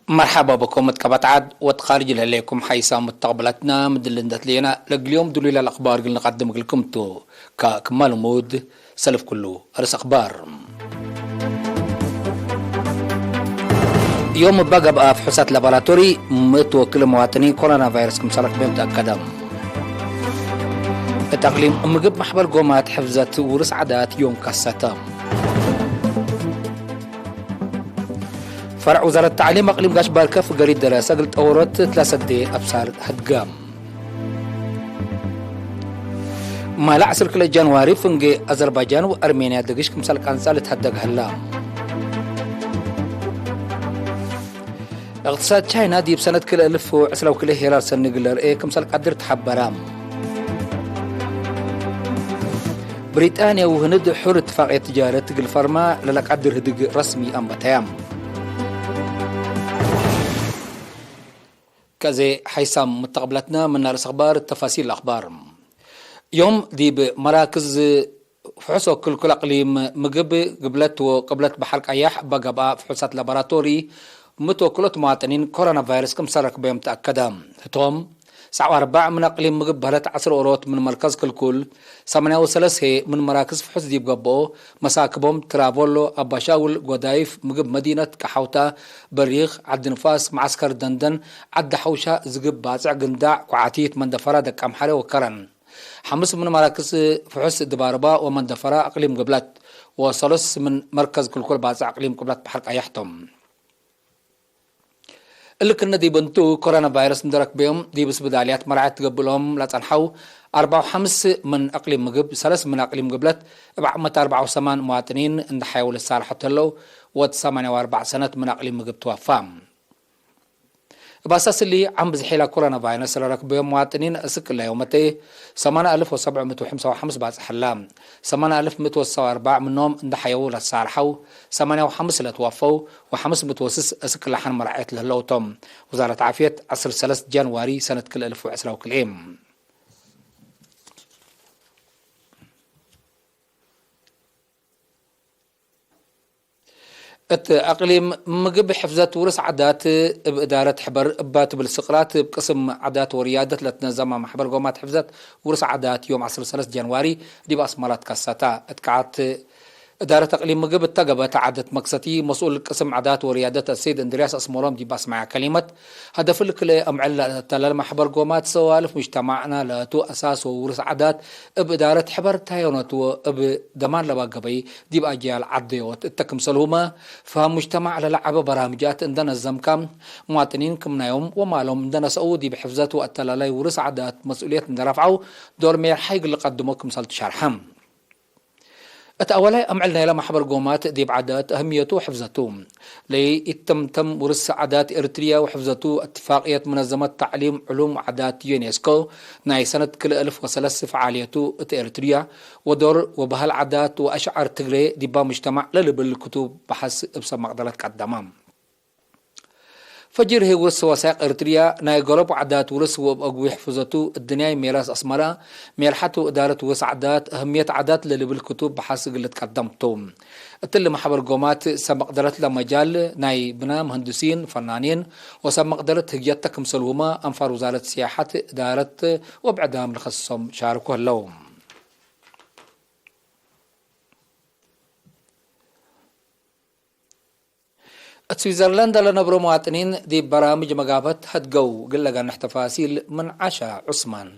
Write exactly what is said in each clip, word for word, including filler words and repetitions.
መርሐባ ብኩም እት ቀበት ዐድ ወእት ካርጅ ለህሌኩም ሐይሳም ሙተቅብለትነ። ምድል እንዴ ትሌነ ለእግል ዮም ድሉይ ለአክባር እግል ንቀድም እግልኩም ቱ። ከክመ ልሙድ ሰልፍ ክሉ አርእስ አክባር። ዮም እበ ገብአ ፍሑሳት ላቦራቶሪ ምእት ወክል መዋጥኒን ኮሮና ቫይረስ ክምሰል ረክቤም ተአከደ። እት አቅሊም ምግብ ማሕበር ጎማት ሕፍዘት ውርስ ዓዳት ዮም ከሰተ። ፈርዕ ውዛረት ተዕሊም አቅሊም ጋሽ ባርከ ፍገሪት ደረሰ እግል ጠወሮት ለሰዴ አብሳር ህድገ። ማለ ዐስር ክልኤ ጃንዋሪ ፍንጌ አዘርባጃን ወአርሜንያ ደግሽ ክምሰል ቃንጻ ልትሀደግ ሀላ። እቅትሳድ ቻይና ዲብ ሰነት ክልኤ እልፍ ወዕስራ ወክልኤ ሄራር ሰኒ እግል ለርኤ ክምሰል ቀድር ተሐበረ። ብሪጣንያ ወህንድ ሑር እትፋቅየት ትጃረት እግል ፈርማ ለለቀድር ህድግ ረስሚ አንበተያ። ከዜ ሐይሳም ሙተቅብለትነ ምነ ርእስ አክባር ተፋሲል አክባር። ዮም ዲብ መራክዝ ፍሑስ ወክልኩል አቅሊም ምግብ ግብለት ወቅብለት በሐር ቀያሕ እበ ገብአ ፍሑሳት ላቦራቶሪ ምእት ወክልኦት መዋጥኒን ኮሮና ቫይረስ ክምሰል ረክበዮም ተአከደ። ህቶም፣ ሰዕ ወአርበዕ ምን አቅሊም ምግብ በህለት ዐስር ኦሮት ምን መርከዝ ክልኩል፣ ሰማንያ ወሰለስ ህዬ ምን መራክዝ ፍሑስ ዲብ ገብኦ፣ መሳክቦም ትራቮሎ፣ አባሻውል፣ ጎዳይፍ፣ ምግብ መዲነት፣ ቀሐውታ፣ በሪኽ፣ ዐዲ ንፋስ፣ መዐስከር ደንደን፣ ዐዲ ሐውሻ፣ ዝግብ፣ ባጽዕ፣ ግንዳዕ፣ ኩዓቲት፣ መንደፈራ፣ ደቀምሐሬ ወከረን። ሐምስ ምን መራክዝ ፍሑስ ድባርባ ወመንደፈራ አቅሊም ግብለት፣ ወሰሉስ ምን መርከዝ ክልኩል ባጽዕ አቅሊም ቅብለት በሐር ቀያሕ ቶም። እሊ ክነ ዲብ እንቱ፣ ኮሮና ቫይረስ እንዴ ረክበዮም፣ ዲብ ስብዳልያት መርዐየት ትገብእሎም ለጸንሐው አርበዕ ወሐምስ ምን አቅሊም ምግብ፣ ሰለስ ምን አቅሊም ግብለት፣ እብ ዓመት አርበዕ ወሰማን መዋጥኒን እንዴ ሐየው ልሳልሐቱ ህለው፣ ወእት ሰማንያ ወአርበዕ ሰነት ምን አቅሊም ምግብ ትወፋ። እብ አሳስ እሊ፣ ዓም ብዝሒለ ኮሮና ቫይረስ ለረክበዮም መዋጥኒን እስክ እለ ዮመቴ፣ ሰማንያ አልፍ ወሰብዕ ምእት ወሐምሳ ወሐምስ ባጽሕ ህላ። ሰማንያ አልፍ ምእት ወሰብዓ ወአርበዕ ምኖም እንዴ ሐየው ለትሳርሐው፣ ሰማንያ ወሐምስ ለትወፈው ወሐምስ ምእት ወስስ እስክ ለሐን መርዐየት ለህለው ቶም። ውዛረት ዓፍየት፣ ዐስር ሰለስት ጃንዋሪ ሰነት ክልኤ እልፍ ወዕስራ ወክልኤ። እት አቅሊም ምግብ ሕፍዘት ውርስ ዓዳት እብ እዳረት ሕበር እባ ትብል ስቅላት እብ ቅስም ዓዳት ወርያደት ለትነዘመ ማሕበር ጎማት ሕፍዘት ውርስ ዓዳት ዮም ዐስር ወሰለስት ጃንዋሪ ዲብ አስመረ ትከሰተ። እት ቀዓት እዳረት አቅሊም ምግብ እተ ገብአተ ዓደት መክሰቲ መስኡል ቅስም ዓዳት ወርያደት አሰይድ እንድርያስ አስመሮም ዲብ አስመዐ ከሊመት፣ ሀደፍ እሊ ክልኤ አምዕል ለአተላል ማሕበር ጎማት ሰዋልፍ ሙጅተማዕና ለቱ አሳስ ወውርስ ዓዳት እብ እዳረት ሕበር ታዮነት ወእብ ደማን ለባ ገበይ ዲብ አጅያል ዐደዮት እተ ክምሰልሁመ፣ ፈሀም ሙጅተማዕ ለለዐበ በራምጃት እንደ ነዘምከ፣ መዋጥኒን ክም ናዮም ወማሎም እንደ ነሰኡ ዲብ ሕፍዘት ወአተላላይ ውርስ ዓዳት መስኡልየት እንደ ረፍዐው፣ ዶር ሜርሓይ እግል ልቀድሞ ክምሰልቱ ሸርሐ። እት አወላይ አምዕል ናይለ ማሕበር ጎማት ዲብ ዓዳት አህምየቱ ወሕፍዘቱ። ለኢተምተም ውርስ ዓዳት ኤርትርያ ወሕፍዘቱ፣ እትፋቅየት መነዘመት ተዕሊም፣ ዕሉም ወዓዳት ዩኔስኮ ናይ ሰነት ክልኤ እልፍ ወሰለስ ፈዓልየቱ እት ኤርትርያ ወዶር ወበህል ዓዳት ወአሽዓር ትግሬ ዲባ ሙጅተማዕ ለልብል ክቱብ በሐስ እብ ሰብ መቅደረት ቀደመ። ፈጅር ህይ ውርስ ወሳይቅ ኤርትርያ፣ ናይ ገሮብ ዓዳት ውርስ ወእብ አግዊ ሕፍዘቱ፣ እድንያይ ሜራስ አስመረ፣ ሜርሐት ወእዳረት ውርስ ዓዳት፣ አህምየት ዓዳት ለልብል ክቱብ በሐስ እግል ልትቀደም ቱ። እትሊ መሕበር ጎማት ሰብ መቅደረት ለመጃል ናይ ብና፣ መሀንድሲን፣ ፈናኒን ወሰብ መቅደረት ህግየት ተ ክምሰልሁመ አንፋር ውዛረት ሲያሐት፣ እዳረት ወብዕዳም ለከስሶም ሻርኩ ህለው። እት ስዊዘርላንድ ለነብሮ መዋጥኒን ዲብ በራምጅ መጋብሀት ሀድገው። እግል ለገንሕ ተፋሲል ምን ዓሻ ዑስማን።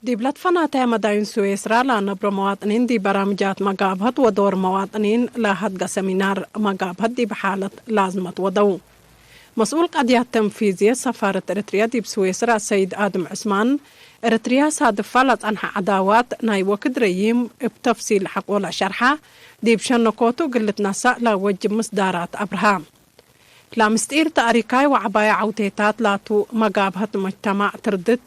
ዲብ ለትፈናተየ መዳዩን ስዊስራ ለነብሮ መዋጥኒን ዲብ በራምጃት መጋብሀት ወዶር መዋጥኒን ለሀድገ ሰሚናር መጋብሀት ዲብ ሓለት ላዝመት ወደው። መስኡል ቀድያት ተንፊዝየት ሰፋረት ኤረትርያ ዲብ ስዊስራ ሰይድ አድም ዑስማን፣ ኤረትርያ ሳድፋ ለጸንሐ ዐዳዋት ናይ ወክድ ረዪም እብ ተፍሲል ሐቆ ለሸርሐ፣ ዲብ ሸነኮቱ እግል ልትነሰእ ለወጅብ ምስዳራት አብርሀ። ለምስጢር ተእሪካይ ወዐባይ ዐውቴታት ላቱ መጋብሀት ሙጅተማዕ ትርድት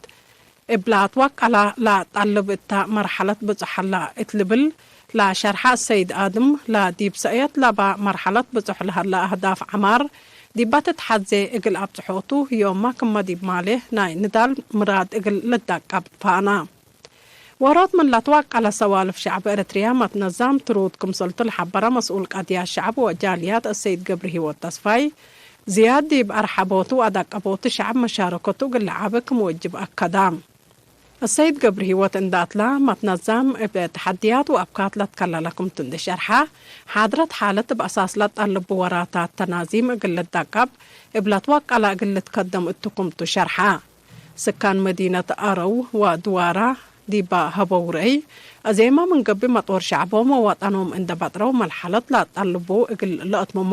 እብ ለአትወቀላ ለአጠልብ እተ መርሐለት ብጹሕ ሀላ እት ልብል ለሸርሐ ሰይድ አድም፣ ለዲብ ሰእየት ለባ መርሐለት ብጹሕ ለሀላ አህዳፍ ዐማር ዲባ ትትሐዜ እግል አብጽሖቱ ህዮማ ክመ ዲብ ማሌ ናይ ንዳል ምራድ እግል ልዳቀብ ትፋአና። ዎሮት ምን ለትወቀለ ሰዋልፍ ሸዕብ ኤረትርያ መትነዛም ትሩድ ክምሰልቱ ለሐበረ መስኡል ቀድያት ሸዕብ ወጃልያት አሰይድ ገብረሂወት ተስፋይ፣ ዝያድ ዲብ አርሐቦቱ ወአዳቀቦቱ ሸዕብ መሻረከቱ እግል ለዓብ ክም ወጅብ አከደ። አሰይድ ገብረሂወት እንደ አትላ መትነዛም እብ ተሐድያት ወአብካት ለትከለለ ክምቱ እንዴ ሸርሐ፣ ሓድረት ሓለት እብ አሳስ ለጠልቡ ወራታት ተናዚም እግል ልዳቀብ እብ ለትወቀለ እግል ልትከደም እቱ ክምቱ ሸርሐ። ስካን መዲነት አረው ወድዋራ ዲበ ሀበው ረአይ፣ አዜመ ምን ገብእ መጦር ሸዕቦም ወወጠኖም እንደ በጥረው መልሐለት ለአጠልቡ እግል ለአትምሞ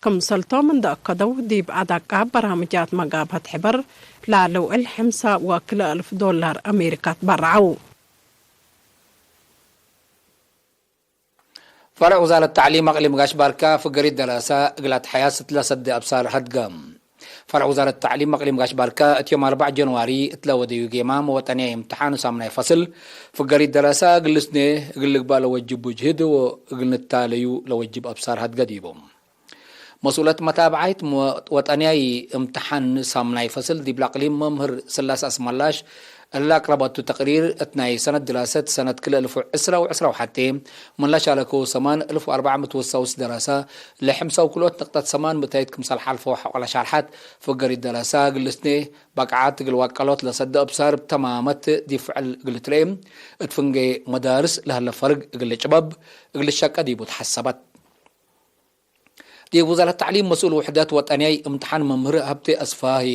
ክምሰልቶም እንደ አከደው፣ ዲብ አዳቃብ በራምጃት መጋብሀት ሕበር ለልውዕል ሕምሳ ወክልኤ አልፍ ዶላር አሜሪካ ትበረዐው። ፈርዕ ውዛረት ተዕሊም አቅሊም ጋሽ ባርካ ፍገሪት ደራሰ እግል አትሐያስ እትለ ሰዴ አብሳር ሀድገ። ፈርዕ ውዛረት ተዕሊም አቅሊም ጋሽ ባርካ እት ዮም አርበዕ ጀንዋሪ እትለ ወደዩ ጌማም ወጠንያይ እምትሓን ሳምናይ ፈስል ፍገሪት ደራሰ እግል ልስኔ እግል ልግባእ ለወጅቡ ጅህድ ወእግል ንታለዩ ለወጅብ አብሳር ሀድገ ዲቦም። መስኡለት መታብዓይት ወጠንያይ እምትሓን ሳምናይ ፈስል ዲብለ አቅሊም መምህር ስላስ አስመላሽ እለ አቅረበቱ ተቅሪር፣ እት ናይ ሰነት ድራሰት ሰነት ክልኤ እልፍ ወዕስራ ወዕስራ ወሐቴ ምን ለሻረከው ሰማን እልፍ ወአርበዕ ምእት ወሰውስ ደራሰ ለሐምሳ ወክልኦት ንቅጠት ሰማን ምእታይት ክምሰል ሐልፈው ሐቆለ ሻርሐት፣ ፍገሪት ደራሰ እግል ልስኔ በቅዓት እግል ዋቀሎት ለሰደ እብሳር እብ ተማመት ዲብ ፍዕል እግል ልትረኤ፣ እት ፍንጌ መዳርስ ለሀለ ፈርግ እግል ልጭበብ እግል ልሸቀ ዲቡ ተሐሰበት። ዲብ ውዛረት ተዕሊም መስኡል ውሕደት ወጠንያይ እምትሓን መምህር ሀብቴ አስፋ ህዬ፣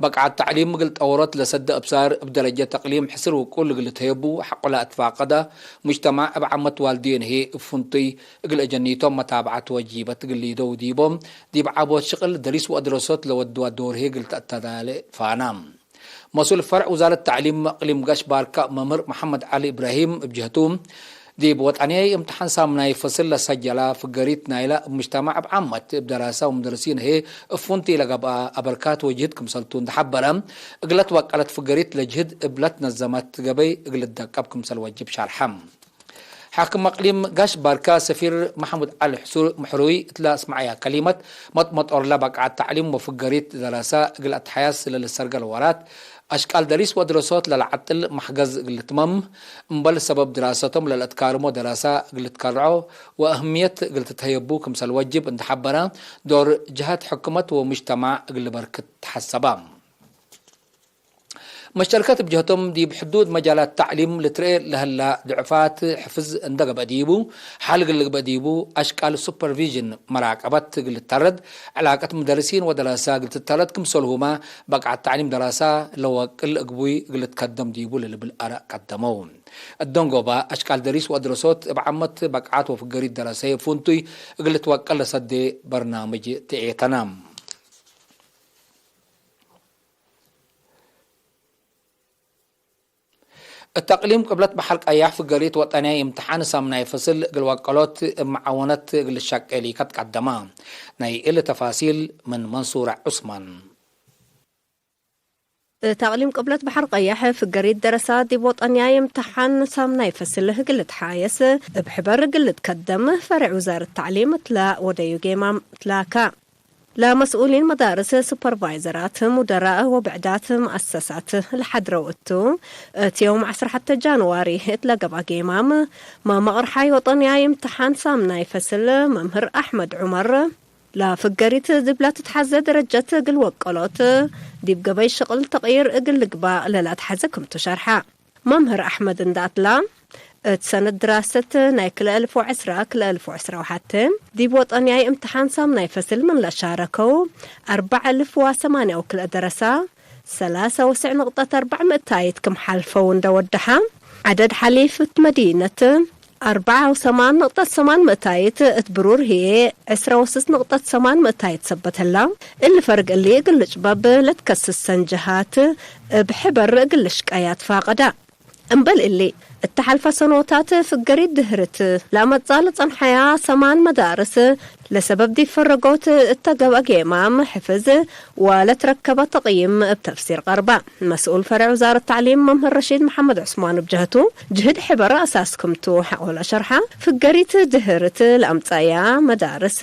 በቅዓት ተዕሊም እግል ጠወሮት ለሰደ እብሳር እብ ደረጀት አቅሊም ሕስር ውቁል እግል ልትሀየቡ ሐቆለ አትፋቀደ፣ ሙጅተማዕ እብ ዓመት ዋልድዬን ህዬ እብ ፍንቱይ እግል አጀኒቶም መታብዐት ወጂበት እግል ሊደው ዲቦም፣ ዲብ ዐቦት ሽቅል ደሪስ ወአድረሶት ለወድዋ ዶር ህዬ እግል ተአተላሌ ፋና። መስኡል ፈርዕ ውዛረት ተዕሊም አቅሊም ጋሽ ባርካ መምህር መሐመድ ዐሊ እብራሂም እብ ጀህቱ፣ ዲብ ወጠንያይ እምትሓን ሳምናይ ፈስል ለሰጀላ ፍገሪት ናይላ እብ ሙጅተማዕ እብ ዓመት እብ ደራሰ ወሙደርሲን ህዬ እብ ፍንቱይ ለገብአ አበርካት ወጅህድ ክምሰልቱ እንዴ ሐበረ፣ እግለ ትወቀለት ፍገሪት ለጅህድ እብ ለትነዘመት ገበይ እግል ልደቀብ ክምሰል ወጅብ ሸርሐ። ሓክም አቅሊም ጋሽ ባርካ ሰፊር መሐሙድ ዐሊ ሕሱር ምሕሩይ እት ለአስመዐያ ከሊመት፣ መጥመጦርለ በቅዓት ተዕሊም ወፍገሪት ደራሰ እግል አትሐያስ ለልሰርገል ወራት፣ አሽቃል ደሪስ ወአድረሶት ለለዐጥል መሕገዝ እግል ልትመም፣ እምበል ሰበብ ድራሰቶም ለለአትካርሞ ደራሰ እግል ልትከርዖ ወአህምየት እግል ትትሀየቡ ክምሰል ወጅብ እንዴ ሐበረ፣ ዶር ጀሀት ሕኩመት ወሙጅተማዕ እግል ልበርክት ተሐሰበ። መሽተርከት እብ ጀህቶም፣ ዲብ ሕዱድ መጃላት ተዕሊም ልትርኤ ለህላ ድዕፋት ሕፍዝ እንደ ገብአ ዲቡ፣ ሐል እግል ልግበእ ዲቡ፣ አሽቃል ሱፐርቪዥን፣ መራቀበት፣ እግል ልተረድ፣ ዕላቀት ሙደርሲን ወደራሰ እግል ትተረድ ክምሰልሁመ፣ በቅዓት ተዕሊም ደራሰ ለወቅል እግቡይ እግል ልትከደም ዲቡ ለልብል አራእ ቀደመው። እደንጎባ፣ አሽቃል ደሪስ ወአድረሶት እብ ዓመት በቅዓት ወፍገሪት ደራሰ ፍንቱይ እግል ልትወቀል ለሰዴ በርናምጅ ትኤተነ። እት አቅሊም ቅብለት በሐር ቀያሕ ፍገሪት ወጠንያይ እምትሓን ሳምናይ ፍስል እግል ወቀሎት እብ መዓወነት እግል ልሸቄ ሊከት ቀደመ። ናይ እሊ ተፋሲል ምን መንሱረ ዑስማን። እት አቅሊም ቅብለት በሐር ቀያሕ ፍገሪት ደረሰ ዲብ ወጠንያይ እምትሓን ሳምናይ ፍስል እግል ልትሓየስ እብ ሕበር እግል ልትከደም ፈሬዕ ውዛረት ተዕሊም እትለ ወደዩ ጌማም ትላከ። ለመስኡሊን መዳርስ፣ ሱፐርቫይዘራት፣ ሙደራእ ወብዕዳት መአሰሳት ለሐድረው እቱ፣ እት ዮም ዐስር ሐቴ ጃንዋሪ እት ለገብአ ጌማም፣ መመቅርሓይ ወጠንያይ እምትሓን ሳምናይ ፈስል መምህር አሕመድ ዑመር፣ ለፍገሪት ዲብላ ትትሐዜ ደረጀት እግል ወቀሎት፣ ዲብ ገበይ ሽቅል ተቅይር እግል ልግባእ ለለአትሐዜ ክምቱ ሸርሐ። መምህር አሕመድ እንደ አትላ፣ እት ሰነት ድራሰት ናይ ክልኤ እልፍ ወዕስራ ክልኤ እልፍ ወዕስራ ወሐቴ፣ ዲብ ወጠንያይ እምትሓን ሳምናይ ፈስል ምን ለሻረከው፣ አርበዕ እልፍ ወሰማንያ ወክልኤ ደረሳ፣ ሰላሳ ወስዕ ንቅጠት አርበዕ ምእታይት ክም ሐልፈው እንደ ወደሐ፣ ዐደድ ሐሊፍ እት መዲነት፣ አርበዓ ወሰማን ንቅጠት ሰማን ምእታይት እት ብሩር ህዬ፣ ዕስራ ወስስ ንቅጠት ሰማን ምእታይት ሰበት ህላ። እሊ ፈርግ እሊ እግል ልጭበብ ለትከስሰን ጀሃት እብ ሕበር እግል ልሽቀያ ትፋቀዳ። እምበል እሊ፣ እተ ሐልፈ ሰኖታት ፍገሪት ድህርት ለአመጽአ ለጸንሐያ ሰማን መዳርስ ለሰበብ ዲብ ፈረጎት እተ ገብአ ጌማም ሕፍዝ ወለትረከበ ተቅይም እብ ተፍሲር ቀርበ። መስኡል ፈሬዕ ውዛረት ተዕሊም መምህር ረሺድ መሐመድ ዑስማን እብ ጀህቱ፣ ጅህድ ሕበር አሳስ ክምቱ ሐቆለ ሸርሐ፣ ፍገሪት ድህርት ለአምጸያ መዳርስ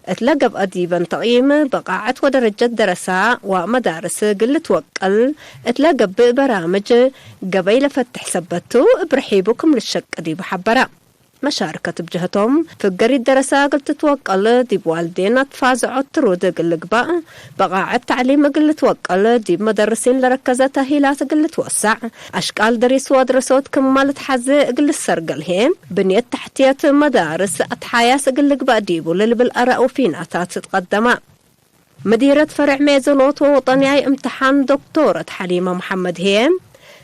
እት ለገብአ ዲበን ተቅይም፣ በቃዐት ወደረጀት ደረሳ ወመዳርስ እግል ልትወቀል እት ለገብእ በራምጅ ገበይ ለፈትሕ ሰበት ቱ፣ እብ ርሒቡ ክም ልሸቅ ዲቡ ሐበረ። መሻርከት እብ ጀህቶም፣ ፍገሪት ደረሳ እግል ትትወቀል፣ ዲብ ዋልዴን አትፋዝዖት ትሩድ እግል ልግባእ፣ በቃዐት ተዕሊም እግል ልትወቀል፣ ዲብ መደርሲን ለረከዘ ተእሂላት እግል ልትወሰዕ፣ አሽቃል ድሪስ ወአድረሶት ክም ልትሐዜ እግል ልሰርገል ህዬ፣ ብንየት ተሕትየት መዳርስ አትሓያስ እግል ልግባእ ዲቡ ለልብል አራእ ወፊናታት ትትቀደመ። ምዲረት ፈሬዕ ሜዘኖት ወወጠንያይ እምትሓን ዶክቶረት ሐሊመ መሐመድ ህዬ፣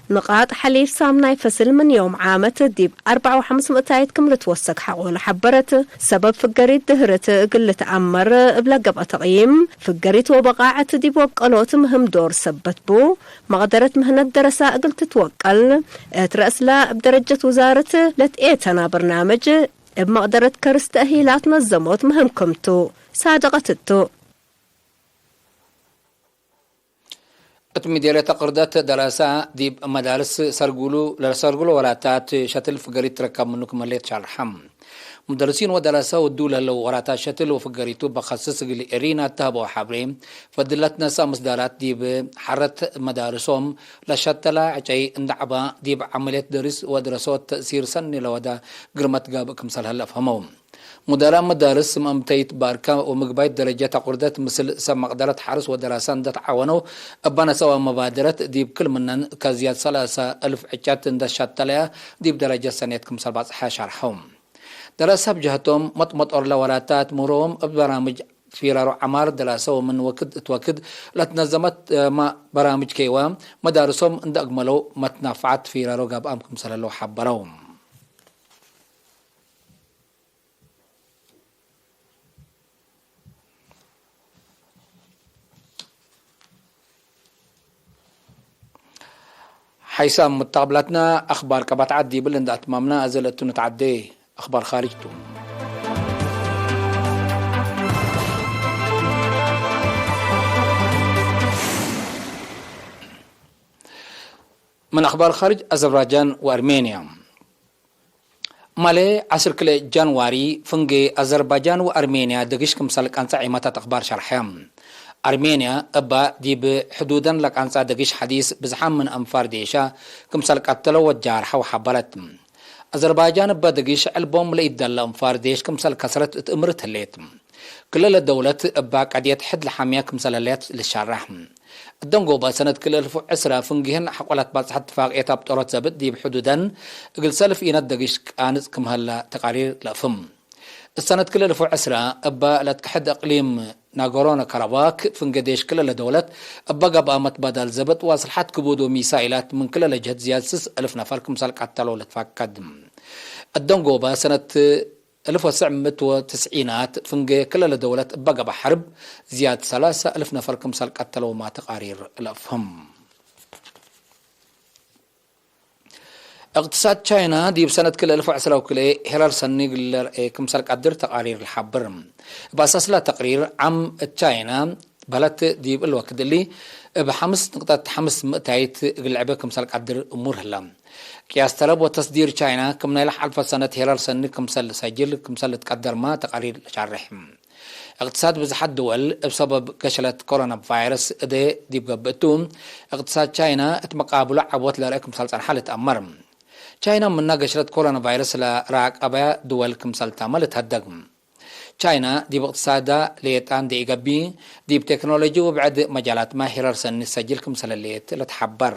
ንቃጥ ሐሊፍ ሳምናይ ፈስል ምን ዮም ዓመት ዲብ አርበዕ ወሐምስ ምእታይት ክም ልትወሰክ ሐቆለ ሐበረት። ሰበብ ፍገሪት ድህርት እግል ልትአመር እብ ለገብአ ተቅይም፣ ፍገሪት ወበቃዐት ዲብ ወቀሎት ምህም ዶር ሰበት ቡ። መቅደረት ምህነት ደረሳ እግል ትትወቀል እት ረአስላ እብ ደረጀት ውዛረት ለትኤተና በርናምጅ እብ መቅደረት ከርስ ተእሂላት ነዘሞት ምህም ክምቱ ሳድቀት እቱ። እት ምዴርየት አቅርደት ደረሳ ዲብ መዳርስ ሰርጉሉ ለሰርጉሎ ወላታት ሸትል ፍገሪት ትረከብ ምኑ ክም ህሌት ሻርሐ። ሙደርሲን ወደረሰ ውዱ ለህለው ወራታት ሸትል ወፍገሪቱ በከስስ እግል ኤሪና ተህበው ሐብሬ፣ ፈድለት ነሰ ምስዳራት ዲብ ሐረት መዳርሶም ለሸተላ ዕጨይ እንደ ዐባ፣ ዲብ ዐመልየት ደሪስ ወድረሶት ተእሲር ሰኒ ለወደ ግርመት ጋብእ ክምሰል ህለ አፍሀመው። ሙደራ መዳርስ መምተይት ባርከ ወምግባይት ደረጀት አቁርደት ምስል ሰብ መቅደረት ሐርስ ወደራሰ እንደ ተዓወነው፣ እበ ነሰዋ መባደረት ዲብ ክል ምነን ከዝያድ ሰላሰ እልፍ ዕጨት እንደ ሸተለያ ዲብ ደረጀት ሰኔት ክምሰል ባጽሐ ሸርሐው። ደረሰ እብ ጀህቶም፣ መጥመጦር ለወላታት ምሮም እብ በራምጅ ፊራሮ ዐማር ደራሰ ወምን ወክድ እት ወክድ ለትነዘመት፣ ማ በራምጅ ኬዋ መዳርሶም እንደ አግመለው መትናፍዓት ፊራሮ ገብአም ክምሰለለው ሐበረው። ሐይሳም ሙተቅብላትና አክባር ቀባትዓት ዲብል እንደ አትማምና፣ አዘ ለእቱ ንትዓዴ አክባር ካርጅ ቱ። ምን አክባር ካርጅ፣ አዘርባጃን ወአርሜንያ። ማሌ ዐስር ክልኤ ጃንዋሪ ፍንጌ አዘርባጃን ወአርሜንያ ደግሽ ክምሰል ቀንጸ ዒመታት አክባር ሸርሐ። አርሜንያ እባ ዲብ ሕዱደን ለቀንጸ ደግሽ ሐዲስ ብዝሓም ምን አንፋር ዴሻ ክምሰል ቀተለው ወጃርሐው ሐበረት። አዘርባጃን እባ ደግሽ ዕልቦም ለኢደለ አንፋር ዴሽ ክምሰል ከስረት እት እምርት ህሌት። ክልለ ደውለት እባ ቀድየት ሕድ ለሐምያ ክምሰል ህሌት ልሻረሕ። እደንጎበ ሰነት ክልኤ እልፍ ወዕስረ ፍንጌህን ሐቆላት ባጽሐት ትፋቅየት አብጦሮት ዘብጥ ዲብ ሕዱደን እግል ሰልፍ ኢነት ደጊሽ ቃንጽ ክም ሀለ ተቃሪር ለአፍህም። እሰነት ክልኤ እልፍ ወዕስረ እበ ለትከሐድ እቅሊም ናጎሮኖ ካራባክ ፍንጌ ዴሽ ክልኤ ለደውለት እበ ገብአ መትባዳል ዘብጥ ወአስልሐት ክቡድ ወሚሳይላት ምን ክልኤ ለጀህት ዝያድ ስስ እልፍ ነፈር ክምሰል ቀተለው ልትፋቀድ። እደንጎበ ሰነት እልፍ ወትስዕ ምእት ወትስዒናት ፍንጌ ክልኤ ለደውለት እበ ገብአ ሐርብ ዝያድ ሰላሰ እልፍ ነፈር ክምሰል ቀተለውማ ተቃሪር ለአፍህም። እቅትሳድ ቻይና ዲብ ሰነት ክልኤ እልፍ ወዕስረ ወክልኤ ሄራር ሰኒ እግል ለርኤ ክምሰል ቀድር ተቃሪር ለሐብር። እብ አሳስላ ተቅሪር ዓም እት ቻይና በህለት ዲብ እሊ ወክድ እሊ እብ ሐምስ ንቅጠት ሐምስ ምእታይት እግል ለዐቤ ክምሰል ቀድር እሙር ህለ። ቅያስ ተለብ ወተስዲር ቻይና ክም ናይ ለሐልፈ ሰነት ሄራር ሰኒ ክምሰል ሰጅል ክምሰል ልትቀደርማ ተቃሪር ለሻርሕ። እቅትሳድ ብዝሓት ድወል እብ ሰበብ ገሸለት ኮሮና ቫይረስ እዴ ዲብ ገብእ ቱ፣ እቅትሳድ ቻይና እት መቃብሉ ዐቦት ለርኤ ክምሰል ጸንሐ ልትአመር። ቻይና ምነ ገሸለት ኮሮና ቫይረስ ለራቀበያ ድወል ክምሰል ታመ ልትሀደግ። ቻይና ዲብ እቅትሳዳ ሌጣ እንዴ ኢገብእ፣ ዲብ ቴክኖሎጂ ወብዕድ መጃላትመ ሄራር ሰኒ ሰጅል ክምሰል ህሌት ለትሐበር።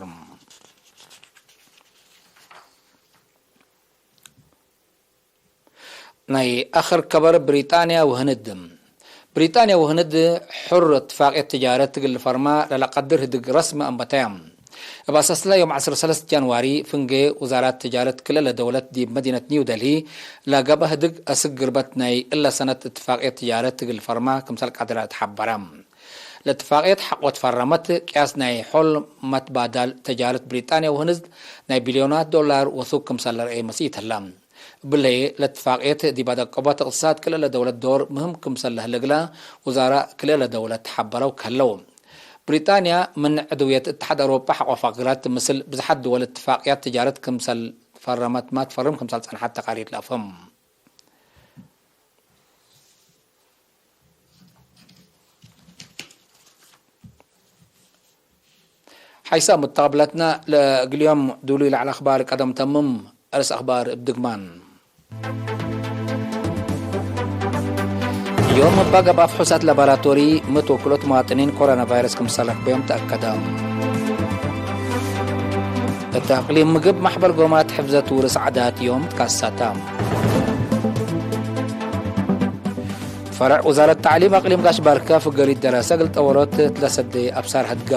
ናይ አክር ከበር ብሪጣንያ ወህንድ። ብሪጣንያ ወህንድ ሕር እትፋቅየት ትጃረት እግል ልፈርማ ለለቀድር ህድግ ረስሚ አንበተያ። እብ አሳስለ ዮም ዐስር ወሰለስ ጃንዋሪ ፍንጌ ውዛራት ትጃረት ክልኤ ለደውለት ዲብ መዲነት ኒው ደልሂ ለገብአ ህድግ አስክ ግርበት ናይ እለ ሰነት እትፋቅየት ትጃረት እግል ልፈርማ ክምሰል ቀድረ ተሐበረ። ለእትፋቅየት ሐቆ ትፈረመት ቅያስ ናይ ሖል መትባዳል ተጃረት ብሪጣንያ ወህንድ ናይ ቢልዮናት ዶላር ወሱግ ክምሰል ለርኤ መስኢት ህለ። ብለየ ለትፋቅየት ዲብ አደቀቦት እቅትሳድ ክልኤ ለደውለት ዶር ምህም ክምሰል ለህለ እግለ ውዛራእ ክልኤ ለደውለት ሐበረው ከህለው። ብሪጣንያ ምን ዕድውየት እትሓድ አውሮጳ ሐቆ ፋቅላት ምስል ብዝሓት ድወል እትፋቅያት ትጃረት ክምሰል ፈረመት ማ ትፈርም ክምሰል ጸንሐት ተቃሪር ለአፍህም። ሓይሳም እት ተቅብለትነ ለእግል ዮም ዱሉይ ለዐለ አክባር ቀደም ተምም። አርእስ አክባር እብ ድግማን። ዮም እባ ገብአ ፍሑሳት ላቦራቶሪ ምት ወክሎት መዋጥኒን ኮሮና ቫይረስ ክምሰል ረክበዮም ተአከደ። እት አቅሊም ምግብ ማሕበር ጎማት ሕፍዘት ውርስ ዓዳት ዮም ትካሳታ። ፈርዕ ውዛረት ተዕሊም አቅሊም ጋሽ ባርከ ፍገሪት ደረሰ እግል ጠወሮት እት ለሰዴ አብሳር ህድገ።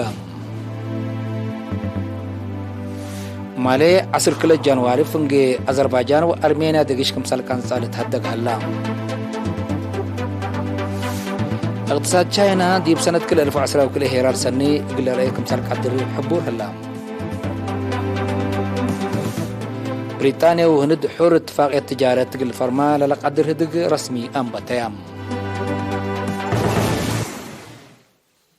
ማሌ ዐስር ክልኤ ጃንዋሪ ፍንጌ አዘርባጃን ወአርሜንያ ደጊሽ ክምሰል ቀንጻ ልትሀደግ ሀላ። እቅትሳድ ቻይና ዲብ ሰነት ክልኤ አልፍ ወዐስራ ወክልኤ ሄራር ሰኒ እግል ለረኤ ክምሰል ቀድር ሕቡር ሀላ። ብሪጣንያ ወህንድ ሑር እትፋቅየት ትጃረት እግል ፈርማ ለለቀድር ህድግ ረስሚ አንበተያ።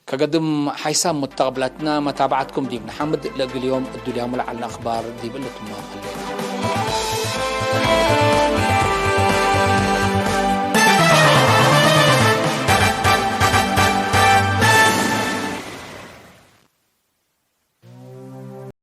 ከገድም ሓይሳም ሙተቅብላትና መታብዓትኩም ዲብ ነሐምድ። ለእግል ዮም እዱልያሙ ለዐልነ አክባር ዲብ እሊ ትማም ሀሌነ።